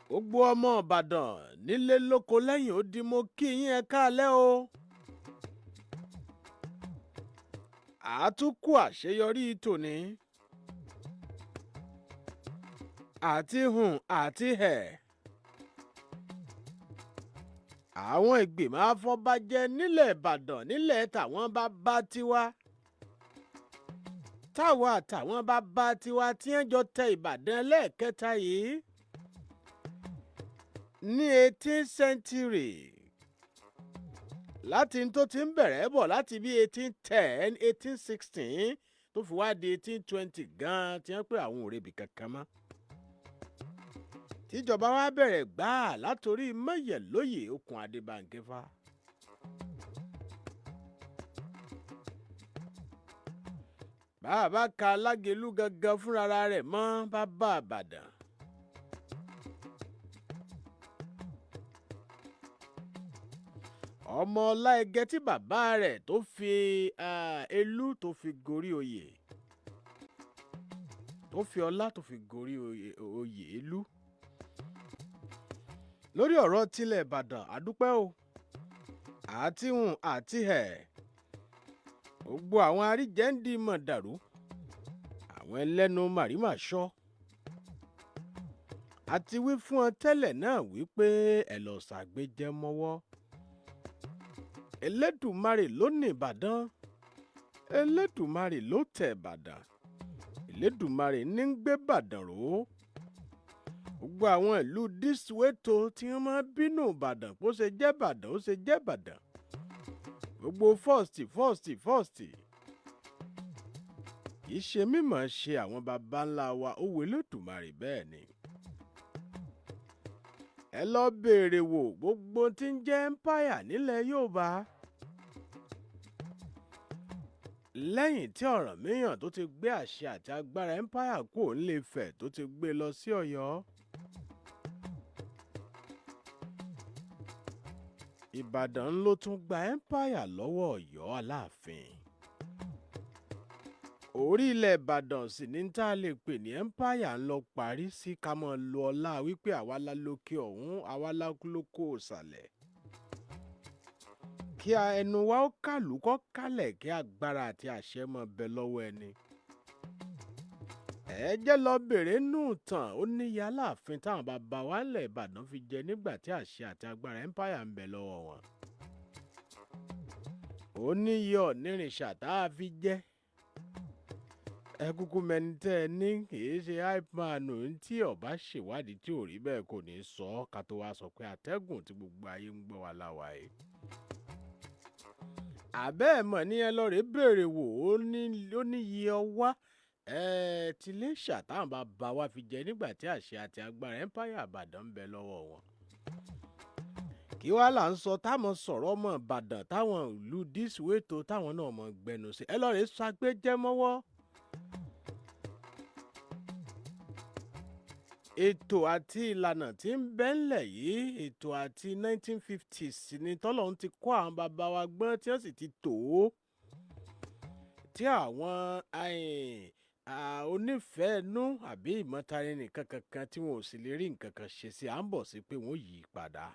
Gbogbo ọmọ Ìbàdàn nílé lóko lẹ́yìn odi, mo kí yín, ẹ káalẹ́ o. Àtúnkù àṣeyọrí tòní àti hùn àti hẹ̀. Àwọn ìgbìmọ̀ afọbajẹ nílẹ̀ Ìbàdàn, nílẹ̀ tàwọn bàbá tiwa, táwa àtàwọn bàbá tiwa tí ń jọ tẹ Ìbàdàn lẹ́ẹ̀kẹta yìí ní 18th century, láti tó ti ń bẹ̀rẹ̀ bọ̀ láti bí 1810, 1816, tó fi wá di 1820 gan-an, tí wọ́n pè àwọn òrebì kankan mọ́, tíjọba wa bẹ̀rẹ̀ gbáà látòrí Mọ́yẹ̀lóyè Okùn Adébánkẹ́fà. Bàbá ka Lágelú gangan fúnra rẹ̀ mọ́ bàbá Ìbàdàn. Ọmọ Ọláẹgẹ tí bàbá rẹ̀ tó fi elú tó fi gorí oyè, tó fi ọlá tó fi gorí oyè elú. Lórí ọ̀rọ̀ tilẹ̀ Ìbàdàn, àdúpẹ́ o, àti hùn àti hẹ̀, gbogbo àwọn aríjẹ́ndì mọ̀ dàrú, àwọn ẹlẹ́nu màrímà ṣọ́ àti wí fún ọ tẹ́lẹ̀ náà wípé ẹ lọ ṣàgbéjẹ́ mọ́wọ́. Elédùmarè ló ní Ìbàdàn, Elédùmarè ló tẹ̀ Ìbàdàn, Elédùmarè ní ń gbé Ìbàdàn ró. Gbogbo àwọn ìlú dísúwètò tí wọ́n máa bínú Ìbàdàn bó ṣe jẹ́ Ìbàdàn, ó ṣe jẹ́ Ìbàdàn, gbogbo fọ́ọ̀sì fọ́ọ̀sì fọ́ọ̀sì, kì í ṣe mímọ̀ ṣe àwọn baba ńlá wa, ó wo Elédùmarè bẹ́ẹ̀ ni. Ẹ lọ béèrè wò, gbogbo tí ń jẹ́ empire nílẹ̀ Yorùbá, lẹ́yìn tí Ọ̀rànmíyàn tó ti gbé àṣẹ àti agbára empire kúrò nílé Ifẹ̀, tó ti gbé lọ sí Ọ̀yọ́, Ìbàdàn ló tún gba empire lọ́wọ́ Ọ̀yọ́ Aláàfin. Orí ilẹ̀ Ìbàdàn sì ní tá a lè pè ní empire ń lọ parí sí, ká mọ́ lo ọlá wípé àwa la lókè ọ̀hún, àwa la lóko ìsàlẹ̀. Kí ẹnu wa ó kàlù kọ́ kálẹ̀, kí agbára àti àṣẹ mọ́ bẹ lọ́wọ́ ẹni. Ẹ jẹ́ lọ bèrè nù tàn, ó níye Aláàfin táwọn bàbá wa ńlẹ̀ Ìbàdàn fi jẹ nígbà tí àṣẹ àti agbára empire ń bẹ lọ́wọ́ wọn. Ó níye Ọ̀nìrìnṣà tá a fi jẹ́. Ẹ kúkú mẹni tẹ́ ẹ ní kì í ṣe hype man tí ọba ṣèwádìí tí ò rí bẹ́ẹ̀ kò ní sọ ọ́, ká tó wá sọ pé àtẹ́gùn tí gbogbo ayé ń gbọ́ wa láwa yìí. Àbẹ́ ẹ̀ mọ̀ ní ẹ lọ rè béèrè wò, ó níye ọwá Tiléṣà táwọn bàbá wa fi jẹ nígbà tí àṣẹ àti agbára empire Ìbàdàn ń bẹ lọ́wọ́ wọn. Kí wàá là ń sọ táwọn sọ̀rọ̀ ọmọ Ìbàdàn táwọn ìlú dísúwètò táwọn náà mọ̀ gbẹnu sí, ẹ lọ rè ṣàgbéjẹ́ mọ́wọ́. Ètò àti ìlànà tí ń bẹ ńlẹ̀ yìí, ètò àti 1950s ni tọ́lọ́run ti kó àwọn bàbá wa gbọ́n, tí wọ́n sì ti tò ó, tí àwọn onífẹ̀ẹ́nú àbí ìmọ̀tara ẹnìkan kankan tí wọn ò sì lè rí nǹkan kan ṣe sí, à ń bọ̀ sí pé wọ́n yí padà.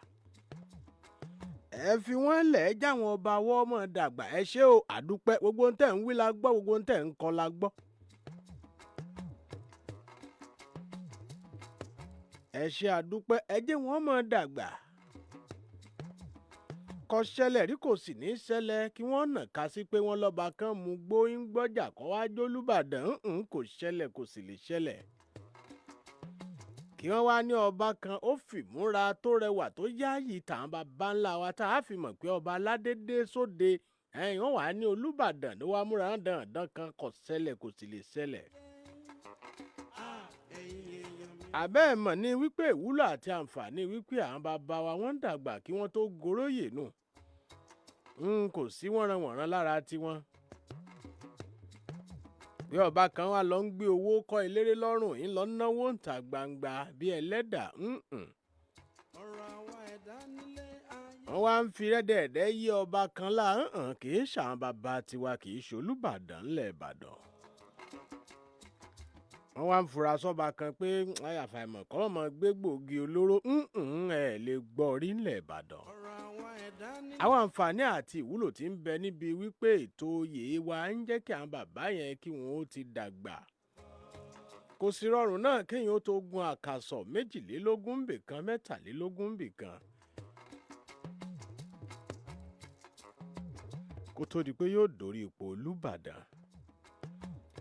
Ẹ fi wọ́n lẹ̀, ẹ jáwọn ọba wọ́ mọ̀ dàgbà. Ẹ ṣé o, àdúpẹ́, gbogbo ohun tẹ̀ ń wí la gbọ́, gbogbo ohun tẹ̀ ń kọ́ la gbọ́. Ẹ ṣé àdúpẹ́, ẹ jẹ́ wọ́n mọ̀ dàgbà. Kò ṣẹlẹ̀ rí, kò sì ní ṣẹlẹ̀ kí wọ́n nà ká sí pé wọ́n lọ́ba kan mú gbóyún gbọ́jà kọ́ wá jólúbàdàn, ń kò ṣẹlẹ̀, kò sì lè ṣẹlẹ̀. Kí wọ́n wá ní ọba kan ó fìmúra tó rẹwà tó yáàyè tàn bàbá ńlá wa tá a fi mọ̀ pé ọba aládé dé sóde, ẹ̀yìn wọ́n wà ní Olúbàdàn ló wá múra dandan kan, kò ṣẹlẹ̀, kò sì lè ṣẹlẹ̀. Àbẹ́ ẹ̀ mọ̀ ní wípé ìwúlò àti àǹfààní wípé àwọn bàbá wa wọ́n ń dàgbà kí wọ́n tó goróyè nù. N kò sí wọ́nranwọ̀nran lára tiwọn. Bí ọba kan wá lọ ń gbé owó kọ́ eléré lọ́rùn, ń lọ náwó ń ta gbangba bí ẹlẹ́dà. Wọ́n wá ń fi rẹ́dẹ̀ẹ̀dẹ́ yí ọba kan lá hàn, kì í ṣàwọn bàbá tiwa, kì í ṣolúbàdàn ńlẹ̀ Ìbàdàn. Wọ́n wá ń fura sọ́ba kan pé àfàìmọ̀ kọ́ mọ́ gbégbòogi olóró, ẹ̀ lè gbọ́ rí ńlẹ̀ Ìbàdàn. Àwọn àǹfààní àti ìwúlò tí ń bẹ níbi wípé ètò oyè wa ń jẹ́ kí àwọn bàbá yẹn kí wọ́n ó ti dàgbà. Kò sí rọrùn náà kéèyàn ó tó gun àkàsọ̀ 22 nbìkan, 23 nbìkan. Kó tó di pé yóò dórí ipò Olúbàdàn.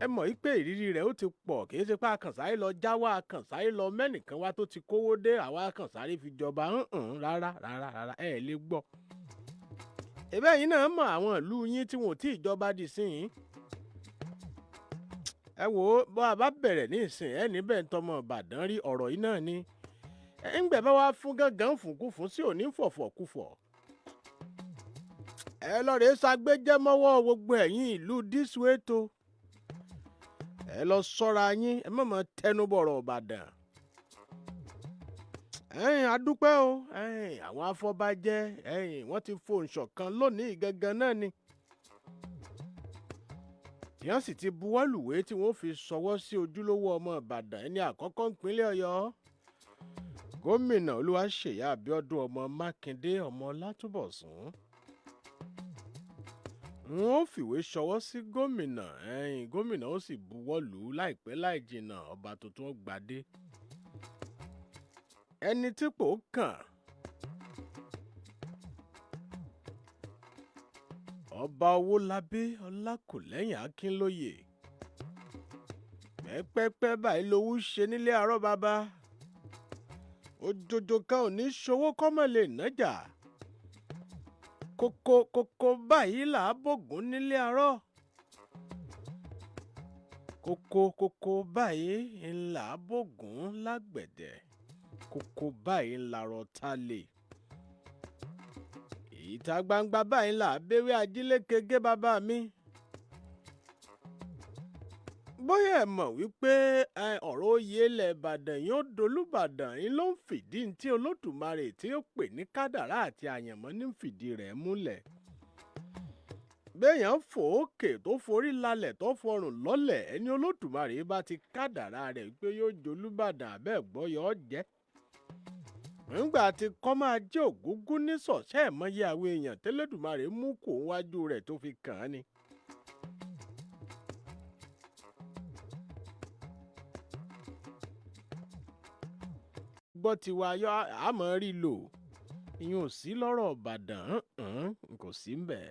Ẹ mọ̀ wípé ìrírí rẹ̀ ó ti pọ̀, kì í ṣe pé akànsáyé lọ jáwá, akànsáyé lọ mẹ́nìkan wá tó ti kówó dé, àwa akànsáyé fi jọba hàn rárá rárá rárá, ẹ lè gbọ́. Ẹ̀bẹ̀ yín náà mọ àwọn ìlú yín tí wọn ò tí ì jọba dì sí yín. Ẹ wò ó, bó a bá bẹ̀rẹ̀ ní ìsìn ẹ níbẹ̀ ń tọmọ Ìbàdàn rí ọ̀rọ̀ yìí náà ni. Ẹ ń gbẹ̀ bá wá fún gángan fùnkúfùn sí òní fọ̀fọ̀kúfọ̀. Ẹ lọ rèé ṣàgbéjẹ́ mọ́wọ́ gbogbo ẹ̀yin ìlú dísúwètò. Ẹ lọ sọ́ra yín, ẹ má máa tẹnubọ̀rọ̀ Ìbàdàn. Ẹ̀yin adúpẹ́ o, ẹ̀yin àwọn afọbajẹ, ẹ̀yin wọ́n ti fohùn ṣọ̀kan lónìí gangan náà ni. Tí wọ́n sì ti buwọ́lùwé tí wọ́n fi ṣọwọ́ sí ojúlówó ọmọ Ìbàdàn ẹni àkọ́kọ́ ìpínlẹ̀ Ọ̀yọ́. Gómìnà Olúwaṣèyí Abíọ́dún ọmọ Mákindé ọmọ Ọlátúnbọ̀sún. Wọ́n ó fìwé ṣọwọ́ sí gómìnà, ẹ̀yin gómìnà ó sì buwọ́lù láìpẹ́ láì jìnnà, ọba tuntun ó gbadé. Ẹni tí kò kàn. Ọba Owólabí Ọlákùlẹ́hìn Akínlóye. Pẹ́pẹ́pẹ́ báyìí lowú ṣe nílé àárọ̀ bàbá. Òjòjò kan ò ní ṣòwò kọ́mọ lè nájà. Kókó kókó báyìí là á bògún nílé àárọ̀. Kókó kókó báyìí là á bògún lágbẹ̀dẹ. Kókó báyìí ńlá rọta lè. Ìta gbangba báyìí là á béwé ajílékegé bàbá mi. Bóyá ẹ mọ̀ wípé ọ̀rọ̀ oyè ilẹ̀ Ìbàdàn yóò dolúbàdàn yín ló ń fìdí tí Olódùmarè tí ó pè ní kádàrá àti àyànmọ́ ní fìdí rẹ̀ múlẹ̀. Béèyàn fò ókè tó forí lálẹ̀ tó fọrùn lọ́lẹ̀, ẹni Olódùmarè bá ti kádàrá rẹ̀ wípé yóò jolúbàdàn àbẹ́ ẹ̀gbọ́ yọ ọ́ jẹ́. Nígbà tí kọ́ máa jẹ́ ògúngún ní sọ̀ṣẹ́ ìmọ̀ye àwọn èèyàn tẹ́lẹ̀dùmarè mú kó wájú rẹ̀ tó fi kàn án ni. Gbọ́ tiwa yọ àmọ́ rí lò, ìyẹn ò sí lọ́rọ̀ Ìbàdàn, kò sí ń bẹ̀.